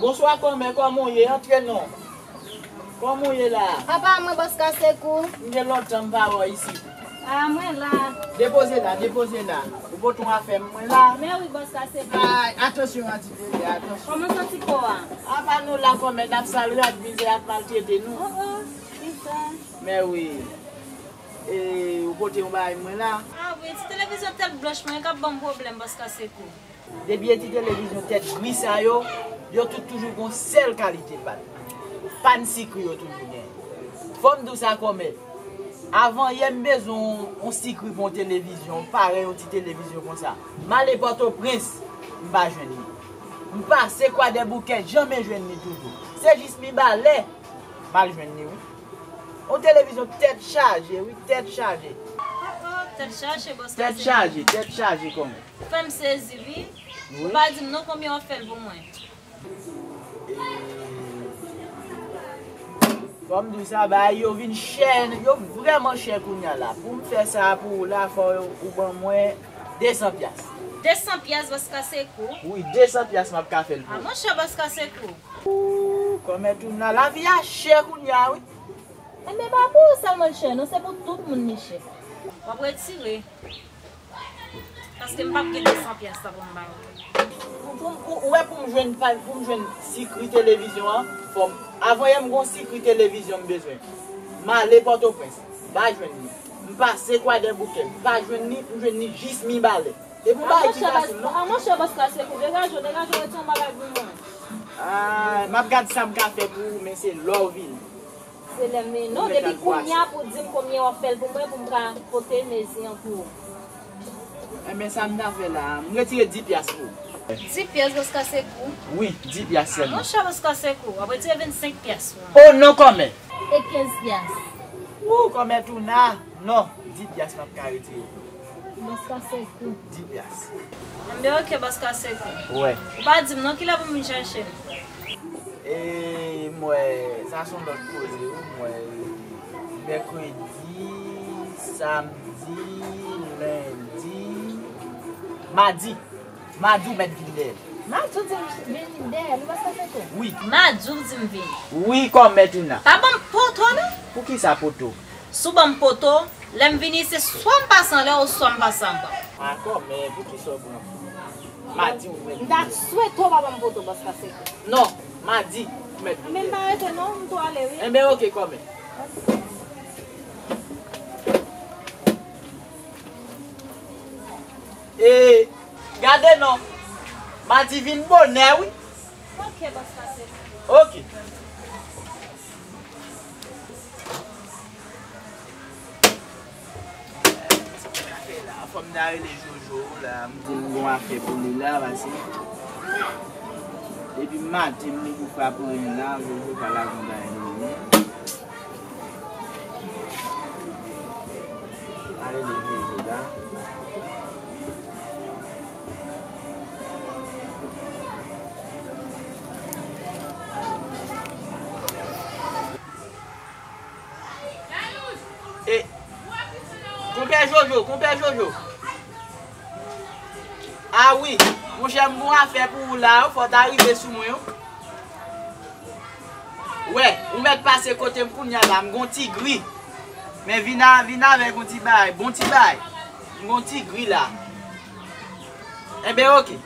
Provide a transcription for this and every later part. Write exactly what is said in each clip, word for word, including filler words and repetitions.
Bonswa kòmè, kòman w ye? Antre non. Kòman w ye la? Apa mwen bòs Kasekou. M gen lontan m pa wè w isit. A, mwen la. Depoze la, depoze la. Ou pote yon afè m mwen la. Men wi bòs Kasekou. Ay, atansyon a ti bebe, atansyon. Kòman santi kò a? Apa nou la kòmè, n ap sal rad, mizè ap maltrete nou. Oh, oh, kisa? Men wi. E, ou pote yon bagay mwen la. A wi, ti televizyon tèt blanch mwen k ap ban m pwoblèm bòs Kasekou. Depi e ti televizyon tèt gri sa yo, yo tout toujou gon sèl kalite pann. Pann sikri yo toujou gen. Fò m di w sa kòmè. Avan yè m bezwen yon, yon sikri pou yon televizyon, parèy yon ti televizyon konsa. M ale Pòtoprens, m pa jwenn li. M pase Kwadèboukè, janmen jwenn li toujou. Se jis Mibalè, m al jwenn li wi. Yon televizyon tèt chaje wi, tèt chaje. Oh, oh, tèt chaje bòs Kasekou. Tèt chaje, tèt chaje kòmè. Fè m sezi wi. Wi. Ou pa di m non konbyen w ap fè l pou mwen. E, fò m di w sa, bagay yo vin chè, yo vrèman chè kounye a la. Pou m fè sa pou ou la, fò ou ban mwen de san pyas. De san pyas bòs Kasekou? Wi, de san pyas m ap ka fè l pou ou. A monchè bòs Kasekou. Ooh, kòmè Touna, lavi a chè kounye a wi. Enben pa pou ou sèlman l chè non, se pou tout moun li chè. W ap retire. Paske m p ap gen de san pyas sa pou m ba ou. Pou, pou, pou, ou wè pou m jwenn pa, pou m jwenn sikri televizyon an, fò m, avan yè m gon sikri televizyon m bezwen. M ale Pòtoprens, m pa jwenn li. M pase Kwadèboukè, m pa jwenn li, m jwenn li jis Mibalè. E pou bagay ki fasil non. A monchè bòs Kasekou, degaje w, degaje w, retire yon bagay pou mwen. A, m ap gad sa m ka fè pou ou, men se lè w vini. Se lè m vini. Non, depi kounye a pou w di m konbyen w ap fè l pou mwen pou m ka pote mezi an pou ou. Enben sa m ta fè la, m retire di pyas pou ou. Di pyas bòs Kasekou? Wi, di pyas sèlman. Monchè bòs Kasekou, w ap retire vennsenk pyas pou mwen. O non kòmè. E kenz pyas? Wou, kòmè Touna. Non, di pyas m ap ka retire pou ou. Bòs Kasekou. Di pyas. Enben oke bòs Kasekou. Wè. Ou pa di m non kilè pou m vin chache l. E m wè, sa se yon lòt koze wi, m wè mèkredi, samdi, lendi, madi. Madi ou mèt vin dèyè l. Madi ou di m vin dèyè l, ou pa sanse tou? Wi. Madi ou di m vin. Wi, kòmè Touna. Pa ban m poto non. Poukisa poto? Si w ban m poto, lè m vini se swa m pase anlè w, swa m pase anba w. A kòmè, poukisa w pran? Madi ou mèt vin. M ta swete w pa ban m poto bòs Kasekou. Non, madi ou mèt vin. Men m pa rete non, m tou ale wi. Enben oke kòmè. E gade non. Madi vin bonè wi. Oke bòs Kasekou. Oke. Fò m ta rele Jojo la, m di l gon afè pou li la, pase depi maten m li pou frape anyen la, Jojo pa lage yon bagay nan men. Ale leve jodi a. E, konpè Jojo, konpè Jojo. A wi, monchè, m gon afè pou ou la, fò w ta rive sou mwen wi. Wè, ou mèt pase kote m kounye a la, m gon ti gri. Men vin a, vin avèk yon ti bagay, bon ti bagay. M gon ti gri la. Enben oke.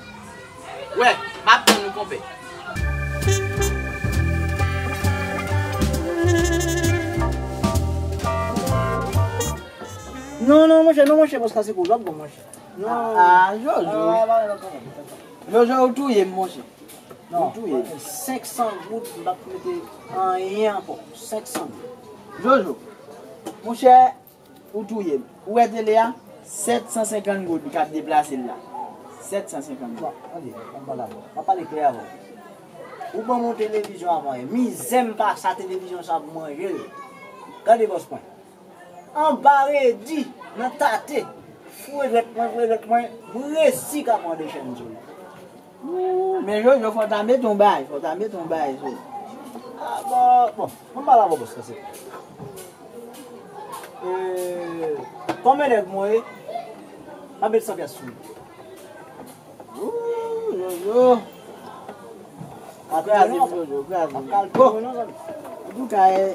Wè, m ap tann ou konpè. Non, non, monchè, non, monchè, bòs Kasekou, w ap bon, monchè. Non. A, a, Jojo. A, a, a, a, a. Jojo, ou touye m, monchè. Non, senk san goud, m p ap mete anyen ankò. Senk san goud. Jojo, monchè, ou touye m. Ou wè tele a? Sèt san senkant goud k ap deplase l la. Sèt san senkant goud. Bon, tande, ann pale avè w. M ap pale klè avè w. Ou ban m yon televizyon avan yè. Mizè m pase a televizyon sa pou manje l. Gade bòs mwen. Anba redi, nan tate. Foure dwèt mwen, foure dwèt mwen, m resi ka pran de chèn sou li. Ooh, men Jojo, fò w ta mete yon bagay, fò w ta mete yon bagay sou li. A, bon, bon, ann pale avè w, bòs, pase. E, kòman nèg mwen ye? M ap met san pyas sou li. Ooh, Jojo. Ou kraze m, Jojo, ou kraze m. Bon, antouka, eh,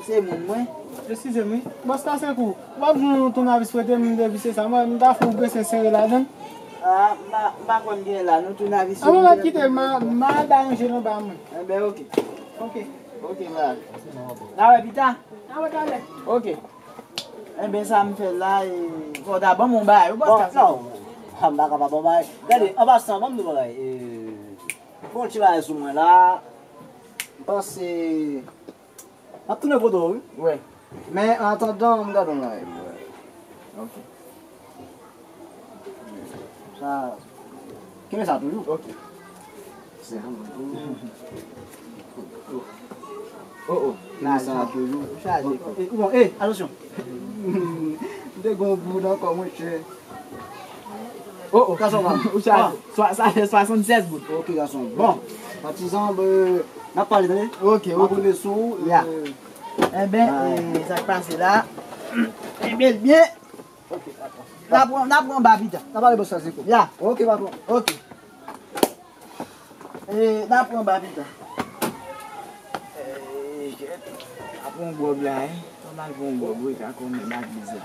se moun mwen. Eskize m, wi. Bòs Kasekou, w ap jwenn yon tounavis prete m depi se sa. Mwen, m ta fè w prese sere ladann. Ah, m pa, m pa konn gen la, non, tounavis yo. An, mwen kite, m a, m a aranje l anba mwen. Enben, oke. Oke. Oke, bra. N a wè pita. N a wè talè. Oke. Enben, sa m fè la, e, fò w ta ban m yon bagay, wi, bòs Kasekou. Non, m pa kapab ban w bagay. Gade, an pasan, ban m di w bagay. E, fè yon ti bagay sou mwen la. M panse m ap tounen kote w, wi. Wi. Men, an atandan, m gade yon bagay pou w. Ok. Sa, kenbe sa toujou. Ok. Se bon. Oh, oh. Kenbe sa toujou. Chaje. Eh, bon, eh, atansyon. M te gon goud ankò, monchè. Oh, oh. Gason pa m. Ou chaje. Swa-, sa fè swasannsèz goud. Ok, gason. Bon, patizan, ben, n ap pale, tande? Ok, ok. M ap rive sou ou, ya. Enben, eh, sa k pase la? Enben, byen. Ok, patwon. N a pran, n a pran anba pita. N a pale bòs Kasekou. Ya. Ok, patwon. Ok. E, n a pran anba pita. E, n a pran gwòg la, wi. Fò n al pran gwòg, wi, ka kòmè bak bizè.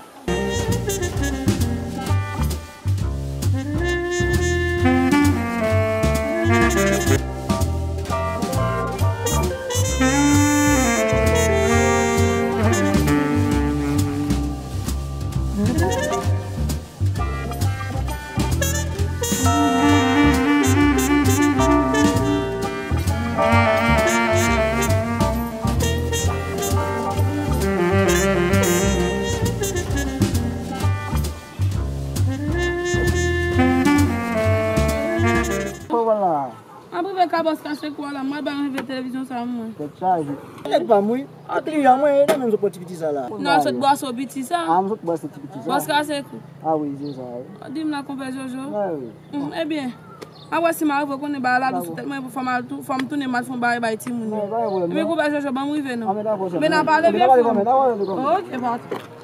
Kòman la? Ap rive ka bòs Kasekou a la, mwen ban rive televizyon sa mwen. Tèt chaje. Nèg pa m wi. A kliyan mwen, e nan menm sot pran ti piti sa la. Nan sot bwase piti sa. A, m sot bwase ti piti sa. Bòs Kasekou. A wi, se sa wi. Di m la, konpè Jojo. A wi. Hmm, ebyen, apre si m arive, ou konnen bagay la dou sou tèt mwen, fò m al tou, fò m tounen m al fè yon bagay bay timoun yo. Ebyen, konpè Jojo, ban m rive non. Ebyen, n a pale byen fò. Ok, patwon.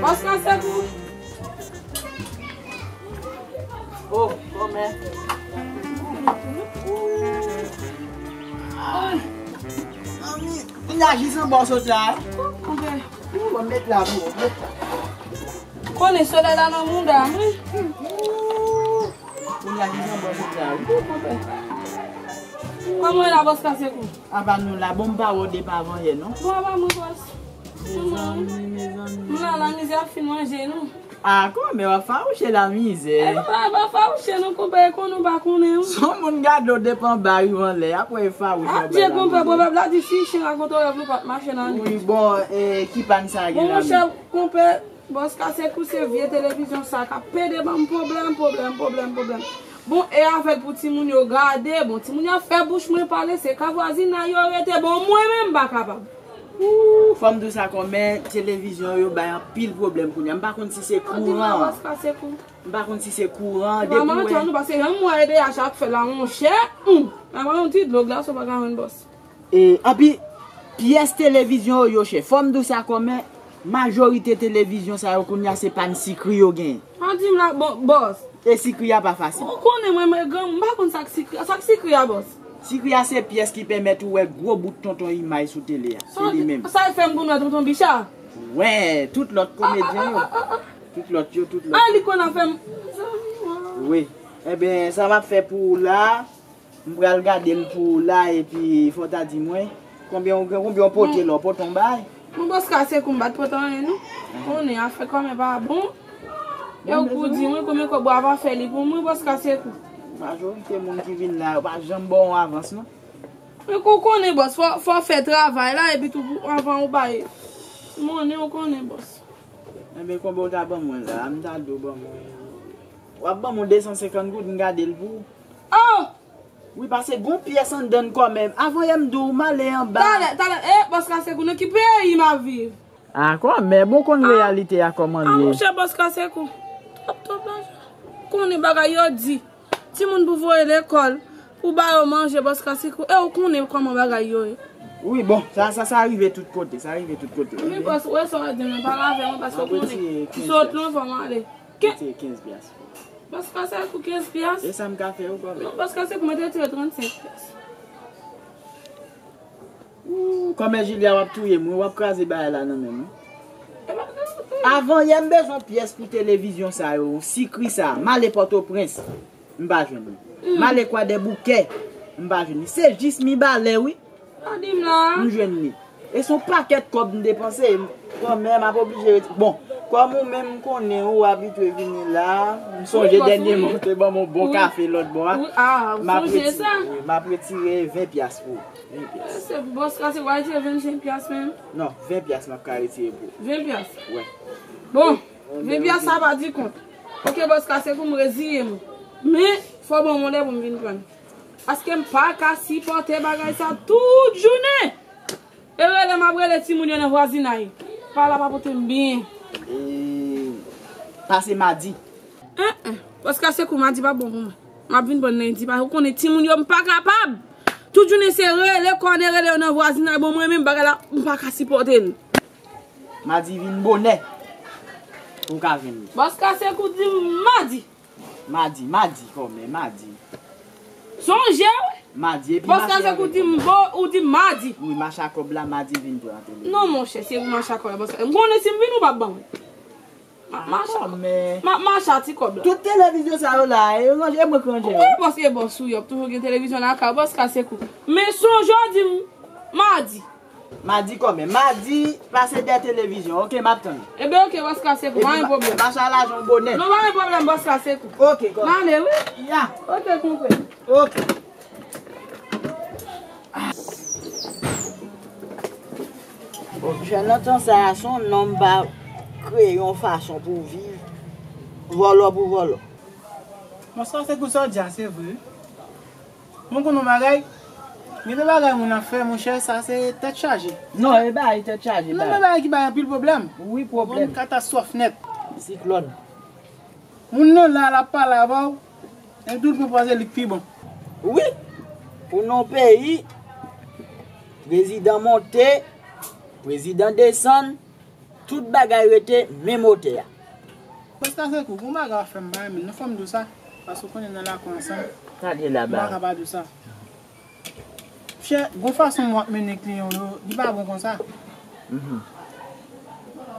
Bòs Kasekou. Oh, kòmè. Ay. Manmi, m la jis anba w sot la. Ou mèt la pou ou. Konnen solèy la nan mouda m wi. Ou la jis anba w sot la wi. Kòman w ye la, bòs Kasekou? Apa nou la, bon, m pa wè w depi avan yè non. Bon, apa mwen, bòs? Mezanmi, mezanmi. M la, lamizè ap fin manje nou. A, kòmè w ap fawouche lamizè. E, m pa, pa fawouche non, konpè, e konnen w pa konnen wi. Se yon moun gade w depi anba rive anlè, apre e fawouche anba lamizè. Adye, konpè, pwovèb la di si chen rakonte w rèv li pa t mache nan nuit. Wi, bon, e, ki pàn sa gen la menm? Monchè, konpè, bòs Kasekou se vye televizyon sa k ap pede ban m pwoblèm, pwoblèm, pwoblèm, pwoblèm. Bon, e avèk pou timoun yo gade, bon, timoun yo ap fè bouch mwen pale, se ka vwazinay yo rete, bon, mwen menm m pa kapab. Ooh, fò m di w sa kòmè, televizyon yo bay anpil pwoblèm kounye a. M pa konn si se kouran. An, di m la, bòs Kasekou. M pa konn si se kouran, depi w wè. M pa manti nou, paske jan m wè E D H ap fè la, monchè. Hum, la pa yon ti dlo glas ou pa ka jwenn, bòs. E, anpi, pyès televizyon yo, yo chè. Fò m di w sa kòmè, majorite televizyon sa yo kounye a se pàn sikri yo genyen. An, di m la, bon, bòs. E sikri a pa fasil. Ou konnen mwen, mwen granmoun, m pa konn sa k sikri a. Sa k sikri a, bòs? Sikri a se pyès ki pèmèt ou wè gwo bout tonton Imaj sou tele a. Se li menm. Sa l fè m konn wè tonton Bicha? Wè, tout lòt komedyen yo. Tout lòt yo, tout lòt yo. A, li konn ap fè m. Wi. Enben, sa m ap fè pou ou la, m pral gade l pou ou la, epi fò w ta di mwen, konbyen w gen, konbyen w pote la, w pote yon bay? Bon, bòs Kasekou, m pa t pote anyen, non. Konnen afè kòmè pa bon. E ou pou di mwen konbyen kòb w ap fè li pou mwen, bòs Kasekou. Majorite moun ki vin la, yo pa janm ba w yon avans, non. Men kou konnen, bòs, fò, fò w fè travay la, epi tou, pou, anvan ou bay monnen, ou konnen, bòs. Enben, konbyen w ta ban mwen la? M ta di w ban mwen. W ap ban m yon de san senkant goud, m gade l pou ou. Oh! Wi, pase gon pyès anndan l kòmè. Avan yè m di w, m ale anba. Talè, talè, e, bòs kase kou, nan ki peyi m ap viv? A, kòmè, bon, konn reyalite a kòman l ye. A, monchè, bòs kase kou. Twòp, twòp lajan. Konnen bagay yo di. Timoun pou voye lekòl, pou ba yo manje, bòs kase kou. E ou konnen kòman bagay yo ye. Wi, bon, sa, sa, sa rive tout kote, sa rive tout kote. Wi, bòs, ou wè sa w ap di m nan, pale avè mwen, paske ou konnen. Sot lwen fò m ale. Ke- Retire kenz pyas. Bòs kase kou kenz pyas? E sa m ka fè ou kòmè? Non, bòs kase kou mwen te retire trannsenk pyas. Ooh, kòmè Julia, w ap touye m, wi, w ap kraze bagay la nan men m, wi. Avan yè, m bezwen pyès pou televizyon sa yo, sikri sa, m ale Pòtoprens, m pa jwenn li. M ale Kwadèboukè, m pa jwenn li. Se jis Mibalè, wi. Pa di m la. M jwenn li. E se yon pakèt kòb m depanse. Kòmè m ap oblije retire. Bon, kòm ou menm m konnen ou abitye vini la, m sonje dènyèman ou te ban m yon bon kafe lòt bò a. M ap retire, wi, m ap retire ven pyas pou ou. Ven pyas. Se bòs kase w a retire vennsenk pyas menm? Non, ven pyas m ap ka retire pou ou. Ven pyas? Wi. Bon, ven pyas sa pa di kont. Ok, bòs kase kou m reziye m. Men, fò w ban m yon lè pou m vin pran l. Paske m pa ka sipòte bagay sa tout jounen. E rele m ap rele timoun yo nan vwazinay. Pawòl la pa pote m byen. E, pase madi. Enhen. Bòs kase kou madi pa bon pou mwen. M ap vin pran lendi. Paske ou konnen timoun yo m pa kapab. Tout jounen se rele, kòne rele yo nan vwazinay. Bon, mwen menm bagay la, m pa ka sipòte l. Madi vin bonè. Pou w ka jwenn li. Bòs kase kou di m madi. Madi, madi, kòmè, madi. Sonje, wi. Madi, epi bòs kase kou di m, bon, ou di m madi. Wi, mache a kòb la, madi vin pran telefòn. Non, monchè, se pou mache a kòb la, bòs kase. M konnen si m vin, ou p ap ban mwen. M ap mache a kòb. M ap mache a ti kòb la. Tout televizyon sa yo la, e ranje, e mwen k ranje yo. Wi, bòs, e bòs ou, y ap toujou gen televizyon lakay, bòs kase kou. Men sonje w di m madi. Madi kòmè. Madi, pase dèyè televizyon. Ok, m ap tann ou. Ebyen, ok, bòs kase kou, pa gen pwoblèm. Mache a lajan w bonè. Non, pa gen pwoblèm, bòs kase kou. Ok, kòmè. M ale, wi. Ya. Ok, konprann. Ok. Bon, jèn nan tan sa a, se yon nonm pa kreye yon fason pou viv. Vòlò pou vòlò. Bòs kase kou, sa w di a, se vre. Mwen konn yon bagay, gen de bagay moun ap fè, monchè, sa se tèt chaje. Non, e bagay tèt chaje, non, bagay. Men bagay ki bay anpil pwoblèm. Wi, pwoblèm. Yon katastwòf nèt. Siklòn. Moun nan la, l ap pale avè w, men tout moun panse li k pi bon. Wi, pou nan peyi, prezidan monte, prezidan desann, tout bagay rete menm otè a. Bòs kase kou, gon bagay w ap fè m pa renmen l, non, fò m di w sa, paske w konnen nan lakou ansanm, m pa ka pa di w sa. Chè, gon fason w ap mennen kliyan w yo, li pa bon konsa. Mhm.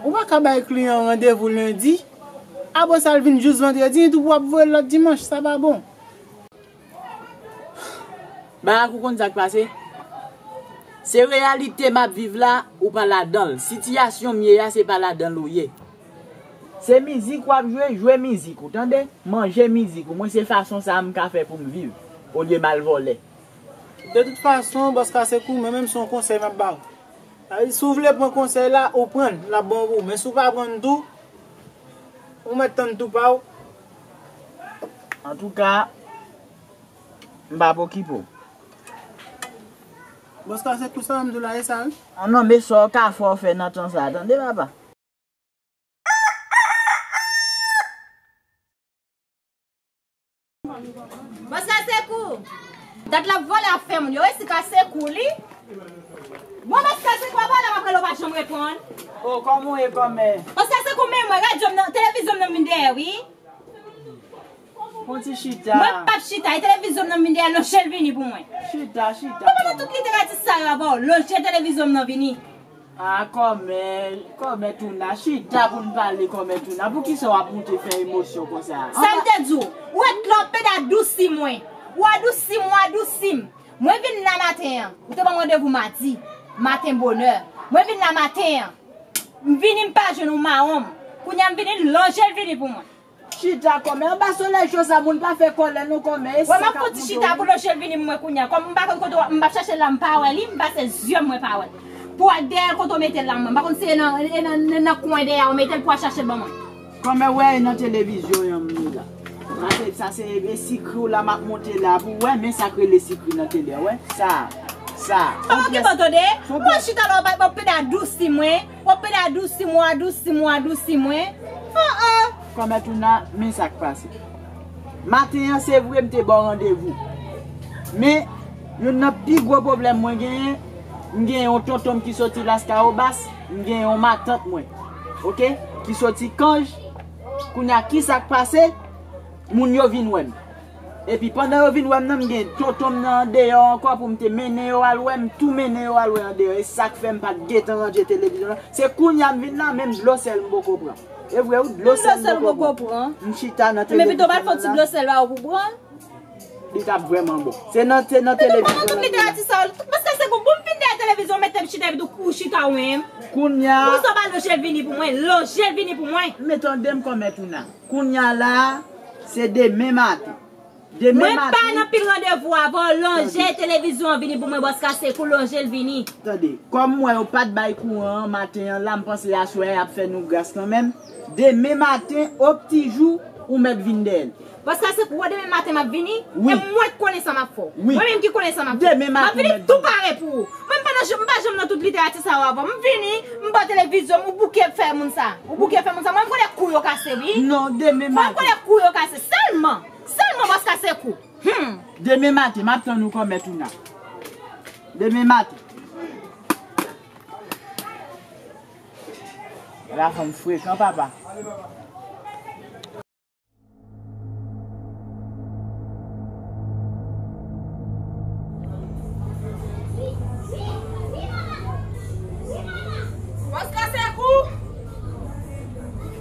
Ou pa ka bay kliyan w randevou lendi, apre sa l vin jis vandredi, epi w ap voye l lòt dimanch, sa pa bon. Barak, ou konn sa k pase? Se reyalite m ap viv la, ou pa ladan l. Sitiyasyon m ye a, se pa ladan l ou ye. Se mizik w ap jwe, jwe mizik ou, tande? Manje mizik ou. Mwen, se fason sa a m ka fè pou m viv, olye m al vòlè. De tout fason, bòs kase kou, mwen menm se yon konsèy m ap ba w. Sa vle di, si w vle pran konsèy la, ou pran l, l ap bon pou ou. Men si w pa pran l tou, ou mèt tann tou pa w. Antouka, m p ap okipe w. Bòs kase kou, sa m di w la, e sa, wi. An non, men sa w ka fè w fè nan tan sa a, tande, papa. Bòs kase kou. Dat l ap vòlè ap fè moun. Yo resi kase kou li. Bon, bòs kase kou ap vòlè, m ap rele w pa janm reponn. O, kòman w ye, kòmè? Bòs kase kou, men mwen, radyo m nan, televizyon m nan vin dèyè, wi. Fon ti chita. Mwen p ap chita, e televizyon m nan vin dèyè, lonje l vini pou mwen. Chita, chita. Mwen pa nan tout literati sa yo avè w, lonje televizyon m nan vini. A, kòmè, kòmè Touna, chita pou n pale, kòmè Touna. Poukisa w ap moute fè emosyon konsa? Sa m te di w, ou wè lè w ap pede adousi mwen. Ou adousi m, ou adousi m. Mwen vin la maten an, ou te ban m randevou madi, maten bonè. Mwen vin la maten an, m vini m pa jwenn ou mawon m. Kounye a m vini lonje l vini pou mwen. Chita kòmè, anba solèy cho sa, moun pa fè kòlè non kòmè. E wè, m ap fouti chita pou lonje l vini pou mwen kounye a. Kòm m pa konn kote w, m p ap chache l la, m pa wè li, m pase zye m, mwen pa wè l. Pou al dèyè l kote w mete l la, mwen. M pa konn si e nan, e nan, nan, nan kwen dèyè a w mete l pou al chache l ban mwen. Kòmè, wè, e nan televizyon an m ye la. Sa se, sa se e sikri w la m ap monte la pou w wè, men sa k rele sikri nan tele, wè. Sa, sa. Bon, ki bon tande? Bon, chita la, w ap pede adousi mwen. W ap pede adousi mwen, adousi mwen, adousi mwen. Oh, oh. Kòmè Touna, men sa k pase. Maten an, se vre, m te ba w randevou. Men, youn nan pi gwo pwoblèm mwen genyen, m gen yon tonton m ki soti Laskawobas, m gen yon matant mwen, oke, ki soti Kanj. Kounye a, ki sa k pase? Moun yo vin wè m. Epi pandan yo vin wè m nan, m gen tonton m nan andeyò ankò pou m te mennen yo al wè m, tou mennen yo al wè andeyò. E sa k fè m pa t gentan ranje televizyon an. Se kounye a m vin la, menm dlo sèl m poko pran. E vre wi, dlo sèl m poko pran. M chita nan televizyon an la. Men pito w pa t fè yon ti dlo sèl ba ou pou pran? Li t ap vrèman bon. Se nan, se nan televizyon an. Ou pa nan tout literati sa yo. Paske se pou, pou m vin dèyè televizyon, mete m chita epi tou kou chita ou menm. Kounye a. Ou sa pa lonje l vini pou mwen, lonje l vini pou mwen. Men tande m kòmè Touna. Kounye a la, se demen maten. Demen maten. Mwen pa nan pil randevou avè w, lonje televizyon an vini pou mwen, Bòs Kasekou, lonje l vini. Tande, kòm m wè yo pa t bay kouran an maten an la, m panse aswè a y ap fè nou gras kanmenm. Demen maten, o pti jou, ou mèt vin dèyè l. Paske se pou demen maten m ap vini, wi, e mwen k konnen sa m ap fè w. Wi. Mwen menm ki konnen sa m ap fè w. Demen maten, m ap vini tou pare pou ou. Mwen m pa nan, m pa janm nan tout literati sa yo avè w. M vini, m ba w televizyon m, ou bouke fè moun sa. Ou bouke fè moun sa. Mwen m konnen kou yo kase, wi. Non, demen maten. Mwen m konnen kou yo kase. Sèlman, sèlman Bòs Kasekou. Hmm. Demen maten, m ap tann ou kòmè Touna. Demen maten. La fanm frekan, papa. Bòs Kasekou!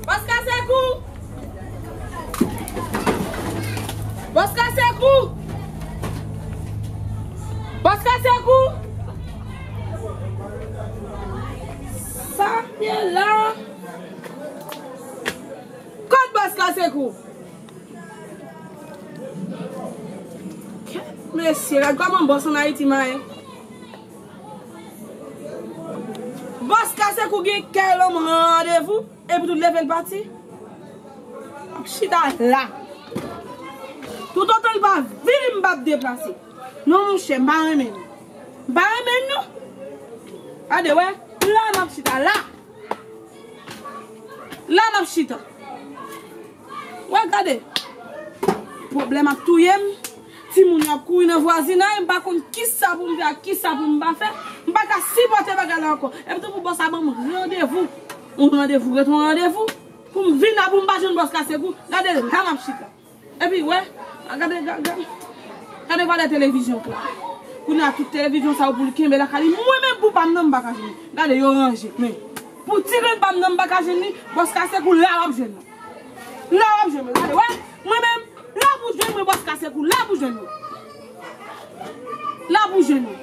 Bòs Kasekou! Bòs Kasekou! Bòs Kasekou! Sa ye la? Kot Bòs Kasekou? Kèt mesye, gad kòman bòs ann Ayiti manyen. Bòs Kasekou gen kè lòm randevou, epi tou leve l pati. M ap chita la. Toutotan l pa vini, m p ap deplase. Non, monchè, m pa renmen l. M pa renmen l, non. Gade, wè, la m ap chita, la. La m ap chita. Wè, gade. Pwoblèm ap touye m. Timoun yo ap kouri nan vwazinay. M pa konn kisa pou m fè ak kisa pou m pa fè. M pa ka sipòte bagay la ankò. Epi tou pou bòs la ban m randevou. Yon randevou ret yon randevou. Pou m vin la pou m pa jwenn bòs Kasekou. Gade la m ap chita. Epi, wè, gade, gade, gade valè televizyon k la. Kounye a, tout televizyon sa yo pou l kenbe lakay li. Mwen menm pou pa m nan, m pa ka jwenn. Gade, yo ranje. Men, pou ti grenn pa m nan, m pa ka jwenn li. Bòs Kasekou, la w ap jwenn mwen. La w ap jwenn mwen. Gade, wè, mwen menm, la pou jwenn mwen, Bòs Kasekou, la pou jwenn mwen. La pou jwenn mwen.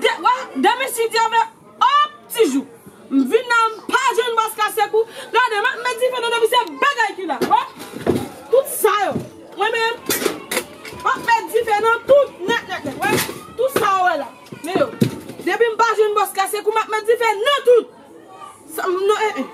De, wè, demen si Dye vle, o pti jou. M vin la, m pa jwenn bòs Kasekou. Gade, m ap met dife nan depi se bagay ki la. Wè. Tout sa yo. Mwen menm. M ap met dife nan tout nèt, nèt, nèt. Wè. Tout sa yo wè la. Men yo. Depi m pa jwenn bòs Kasekou, m ap met dife nan tout. Sa, m, non, eh, eh.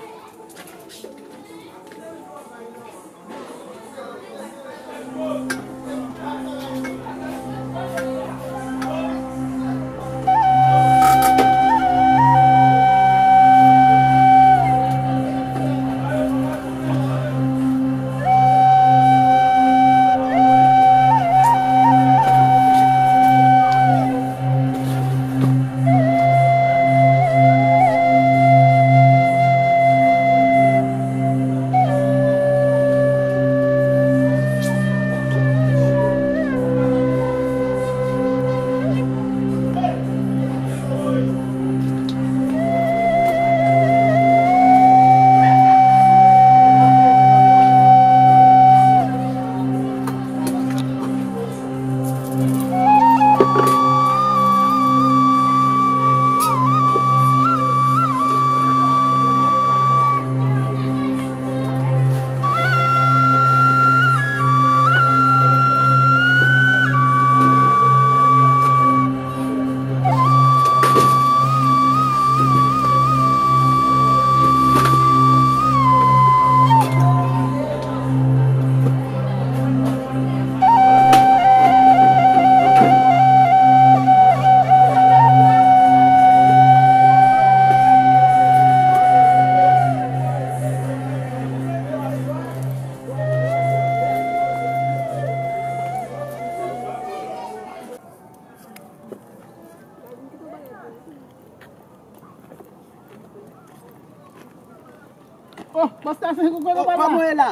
Oh, Bòs Kasenkou, kote w pral la? Kòman w ye la?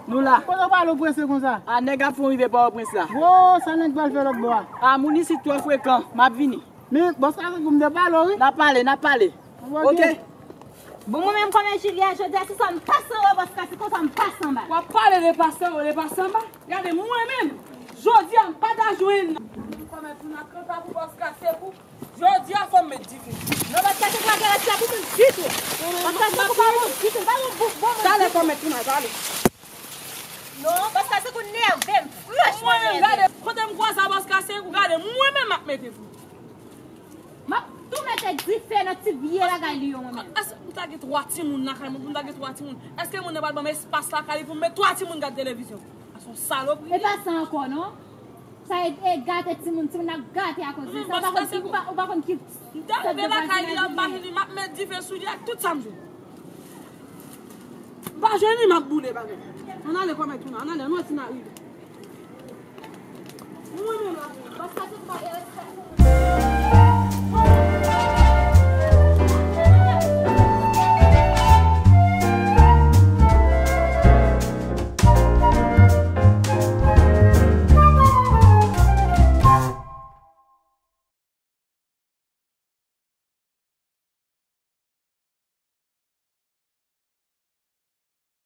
Nou la. Kote w pral ou prese konsa? A, nèg ap fè yon rive Pòtoprens la. Wo, sa nèg pral fè lòt bò a? A, moun isit twò frekan. M ap vini. Men, Bòs Kasenkou, m te pale w, wi. N a pale, n a pale. Ok. Bon, mwen menm kòman Julia, jodi a, se sa m pase anwo, Bòs Kasenkou, sa m pase anba. W ap pale de pase anwo, de pase anba? Gade, mwen menm, jodi a, m pa ta jwenn. Kòman tou n a kanta pou Bòs Kasenkou? Jodi a fò m met dife. Non, Bòs Kasenkou pa gen respè pou moun ditou. Bòs Kasenkou pa bon ditou, pa bon, bon, bon moun ditou. Talè fò m met tou nan talè. Non, Bòs Kasenkou nève m, franchman nève m. Gade, kote m kwaze a Bòs Kasenkou, gade, mwen menm m ap mete fou. M ap tou mete dife nan ti vye bagay li yo, mwen menm. Èske pou ta gen twa timoun lakay mwen, pou m ta gen twa timoun, èske moun nan pral ban m espas lakay li pou m met twa timoun gade televizyon? A se yon salopri. E pa sa ankò, non. Sa e, e gate timoun, timoun ap gate akoz de sa. Ou pa konn ki, ou pa, ou pa konn ki. M ta rive lakay li an, m pa vini, m ap met dife sou li ak tout sa m jwenn. M pa jwenn li, m ap boule bagay. Ann ale kòmè tou la, ann ale, ann wè si n a rive. Mwen menm la, Bòs Kasenkou pa gen respè.